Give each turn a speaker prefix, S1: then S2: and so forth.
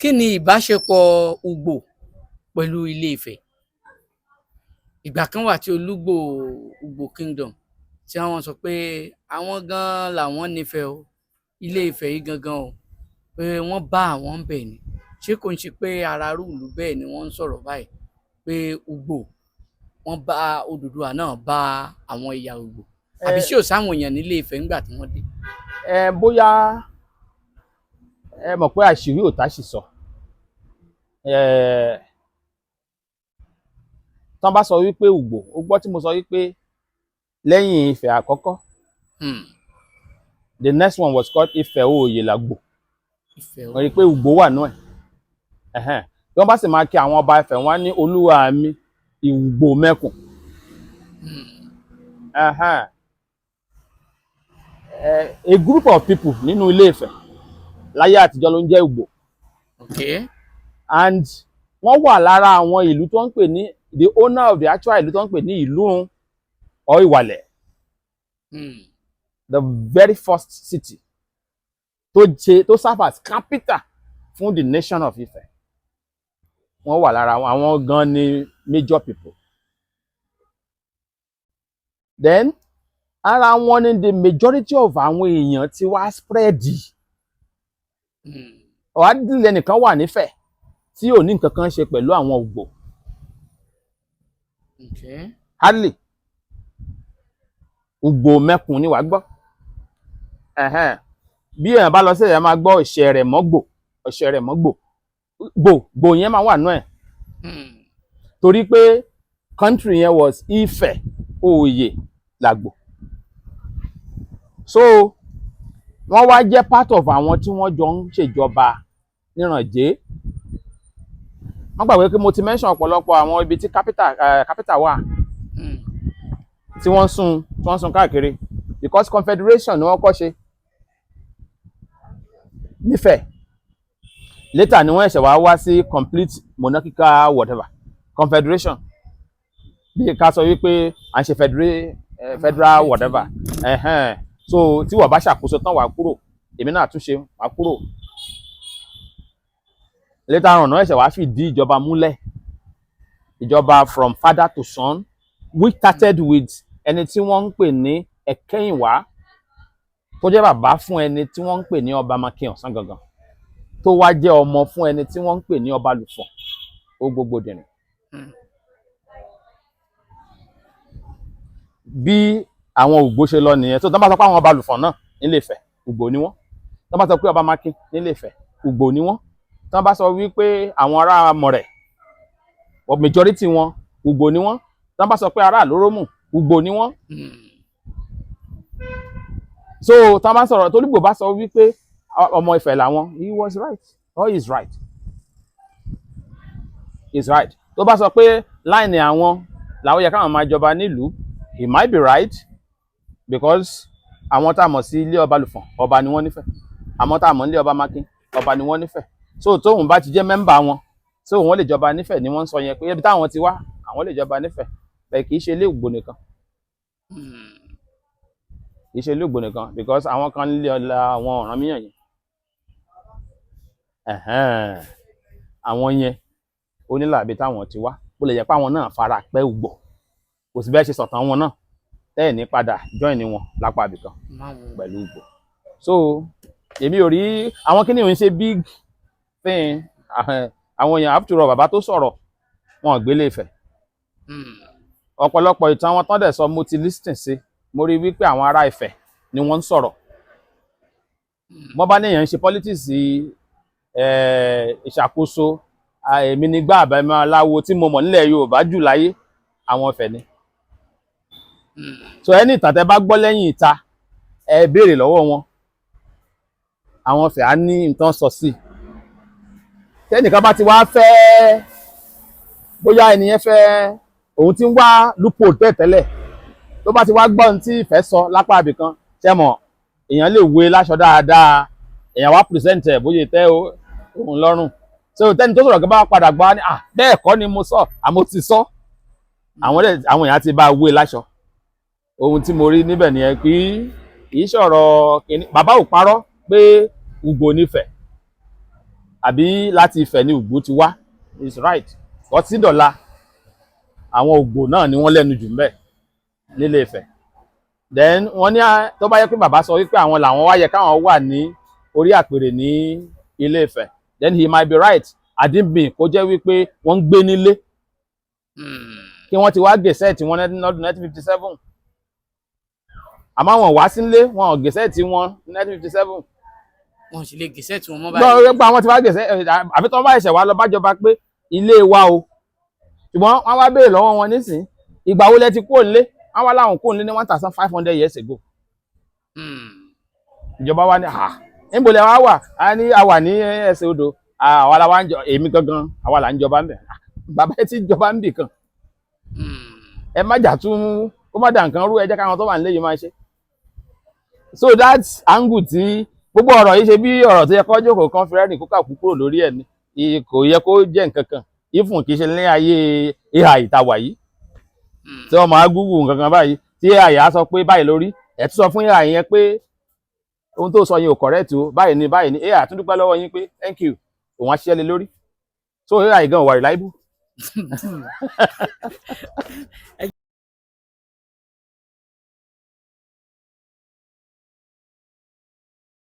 S1: Kí ni ìbáṣepọ̀ Ugbo pẹ̀lú Ilé-Ifẹ̀? Ìgbà kan wà tí Olúgbò Ugbo Kingdom tí wọ́n sọ pé àwọn gan-an làwọn nífẹ̀ẹ́ o, Ilé-Ifẹ̀ yìí gangan o, pé wọ́n bá àwọn ń bẹ̀ ni. Ṣé kò ń ṣe pé ara irú ìlú bẹ́ẹ̀ ni wọ́n ń sọ̀rọ̀ báyìí pé Ugbo, wọ́n bá Odùduwà náà bá àwọn ẹ̀yà Ugbo, àbí ṣé ò sáwọn èèyàn nílé Ifẹ̀ ńgbà tí wọ́n dé?
S2: Ẹ bóyá ẹ mọ̀ pé àṣírí ò tá sì sọ. Ẹ tán bá sọ wípé Ugbo, ó gbọ́ tí mo sọ wípé lẹ́yìn Ifẹ̀ àkọ́kọ́, the next one was called Ifẹ̀ Òòyè Làgbò.
S1: Ifẹ̀.
S2: Wọ́n rí i pé Ugbo wà nú ẹ̀. Ẹ̀hẹ́n. Bí wọ́n bá sì máa kí àwọn ọba Ifẹ̀, wọ́n á ní olúwa mi Ìwùgbò mẹ́kùn. Ẹ̀hẹ́n. A group of people nínú Ilé Ifẹ̀ láyé àtijọ́ ló ń jẹ́ Ugbo. And wọ́n wà lára àwọn ìlú tó ń pè ní the owner of the actual ìlú tó ń pè ní Ìlúrun or Ìwàlẹ̀, the very first city tó ṣe tó serve as capital fún the nation of Ifẹ̀. Wọ́n wà lára àwọn, àwọn gan ni major people. Then ara wọn ni the majority of àwọn èèyàn ti wá spread. Ọ̀hádìlẹ̀ nìkan wà nífẹ̀ẹ́ tí ò ní nǹkan kan ṣe pẹ̀lú àwọn Ugbo. Hardly. Ugbo mẹ́kun ni wàá gbọ́. Ẹ̀hẹ́n. Bí èèyàn bá lọ sí, èèyàn máa gbọ́ ìṣẹ̀rẹ̀ mọ́gbò, ìṣẹ̀rẹ̀ mọ́gbò, gbò gbò yẹn máa wà nú ẹ̀, torí pé country yẹn was Ifẹ̀ Òòyè Làgbò. So wọ́n wá jẹ́ part of àwọn tí wọ́n jọ ń ṣèjọba nírànjẹ́. Wọ́n gbàgbé pé mo ti mention ọ̀pọ̀lọpọ̀ àwọn ibi tí capital wà tí wọ́n sún káàkiri, because confederation ni wọ́n kọ́ ṣe nífẹ̀ẹ́. Later ni wọ́n ṣẹ̀ṣẹ̀ wá wá sí complete monarchical whatever confederation, bí ká sọ wípé à ń ṣe federal whatever. Ẹ̀hẹ́n. So tí wọ́n bá ṣàkóso tán, wàá kúrò, èmi náà túnṣe, wàá kúrò. Later on náà ṣẹ̀ṣẹ̀ wá fìdí ìjọba múlẹ̀, ìjọba from father to son, which started with ẹni tí wọ́n ń pè ní Ẹ̀kẹ́yìnwá, tó jẹ́ bàbá fún ẹni tí wọ́n ń pè ní Ọba Makin Ọ̀sán gangan, tó wá jẹ́ ọmọ fún ẹni tí wọ́n ń pè ní Ọba Lùfọ̀n ó gbogbo dìrín. Bí àwọn Ògbó ṣe lọ nìyẹn. Tó tán bá sọ pé àwọn Ọba Lùfọ̀n náà nílé Ifẹ̀, Ògbó ni wọ́n. Tán bá sọ pé Ọba Makin nílé Ifẹ̀, Ògbó ni wọ́n. Tán bá sọ wípé àwọn ará Mọ̀rẹ̀, majority wọn, Ògbó ni wọ́n. Tán bá sọ pé ará Àlórómù, Ògbó ni wọ́n. So tán bá sọ̀rọ̀ tólúgbò bá sọ wípé ọmọ Ifẹ̀ làwọn, he was right or he is right, he is right. Tó bá sọ pé line àwọn làwọn yẹ káwọn máa jọba nílùú, he might be right, because àwọn tá a mọ̀ sí ilé Ọba Lùfọ̀n, ọba ni wọ́n nífẹ̀ẹ́. Àmọ́ tá a mọ̀ nílé Ọba Mákin, ọba ni wọ́n nífẹ̀ẹ́. So tóun bá ti jẹ́ member wọn, so wọ́n lè jọba nífẹ̀ẹ́ ni wọ́n ń sọ yẹn, pé ibi táwọn ti wá, àwọn lè jọba nífẹ̀ẹ́ bẹ́ẹ̀. Kì í ṣe ilé Ògbó nìkan, kì í ṣe ilé Ògbó nìkan, because àwọn kan nílé ọlá àwọn Ọ̀rànmíyàn yẹn. Ẹ̀hẹ́n. Àwọn yẹn onílàbí táwọn ti wá, bó lè jẹ́ pé àwọn náà fara pẹ́ Ògbò, kò sí bẹ́ẹ̀ ṣe sọ̀tàn wọn náà tẹ́ẹ̀ ní padà join ní wọn lápá ibìkan pẹ̀lú Ògbò. So èmi ò rí àwọn kíní òun ṣe big thing. Àwọn èèyàn, after all, bàbá tó sọ̀rọ̀ wọn ò gbélé Ifẹ̀. Ọ̀pọ̀lọpọ̀ ìtàn wọn tán dẹ̀ sọ, mo ti listen sí, mo rí wípé àwọn ará Ifẹ̀ ni wọ́n ń sọ̀rọ̀. Wọ́n bá níyàn ń ṣe politics, ìṣàkóso, èmi nígbà àbẹ̀mọ aláwo tí mo mọ̀ nílẹ̀ Yorùbá jù láyé, àwọn Ifẹ̀ ni. So ẹni ìtàn tẹ́ bá gbọ́ lẹ́yìn ìta, ẹ béèrè lọ́wọ́ wọn, àwọn Ifẹ̀ á ní nǹkan sọ sí i. Tẹ́nìkan bá ti wá fẹ́, bóyá ẹni yẹn fẹ́, òun ti ń wá loophole tẹ́tẹ́lẹ̀, tó bá ti wá gbọ́ ohun tí Ifẹ̀ sọ lápá ibìkan, ṣe mọ̀ èèyàn lè wé láṣọ dáadáa, èèyàn wá present ẹ̀ bóyá tẹ́ òun lọ́rùn. So tẹ́ni tó sọ̀rọ̀ kí bá padà gbọ́ á ní, "Ah, bẹ́ẹ̀ kọ́ ni mo sọ, àmọ́ ti sọ." Àwọn dẹ̀, àwọn èèyàn ti bá wé láṣọ. Ohun tí mo rí níbẹ̀ nìyẹn. Kì í sọ̀rọ̀ kìíní, bàbá ò parọ́ pé Ugbo nífẹ̀ẹ́. Àbí láti Ifẹ̀ ní Ùgbò ti wá is right. Ọtí dọ̀la, àwọn Ògbò náà ni wọ́n lẹ́nu jù ńbẹ̀ nílé Ifẹ̀. Then wọ́n ní tó bá yẹ pé bàbá sọ wípé àwọn làwọn wá yẹ káwọn wà ní orí àpèrè ní Ilé Ifẹ̀, then he might be right. Àdínbìn kó jẹ́ wípé wọ́n ń gbé nílé kí wọ́n ti wá gazette wọn lọ́dún 1957, àmọ́ àwọn wá sílé, wọn ò gazette wọn ní 1957.
S1: Wọn sì lè gazette wọn mọ́
S2: gbọ́
S1: báyìí.
S2: Gbọ́, àwọn ti wá gazette, àbí tí wọ́n bá ṣẹ̀ṣẹ̀ wá lọ bájọba pé ilé wa o. Ṣùgbọ́n wọ́n wá béèrè lọ́wọ́ wọn nísìn, ìgbà wo lẹ ti kúrò nílé? Wọ́n wá láwọn kúrò nílé ní 1500 years ago. Ìjọba wa ní à níbo lẹ wá wà? Á ní a wà ní ẹsẹ̀ odò, àwa la wá ń jọ, èmi gangan, àwa là ń jọba ń bẹ̀. Bàbá ẹ ti jọba ń bì kan. Ẹ má jà tún kó má dà nǹkan rú, ẹ jẹ́ káwọn tó wà nílé yìí máa ṣe. So that angle tí gbogbo ọ̀rọ̀ yìí ṣe bí ọ̀rọ̀ tó yẹ kó jókòó kan fi rẹ́rìn kó kà kú kúrò lórí ẹ̀ ni. Kò yẹ kó jẹ́ nǹkan kan ifun, kì í ṣe ní ayé AI ìta wà yìí tí wọ́n máa Google nǹkan kan báyìí, tí AI á sọ pé báyìí lórí ẹ̀, tún sọ fún AI yẹn pé ohun tó sọ yẹn ò correct o, báyìí ni, báyìí ni. AI tún dúpẹ́ lọ́wọ́ yín pé thank you, òun á ṣiṣẹ́ lé lórí. So AI gan wà reliable.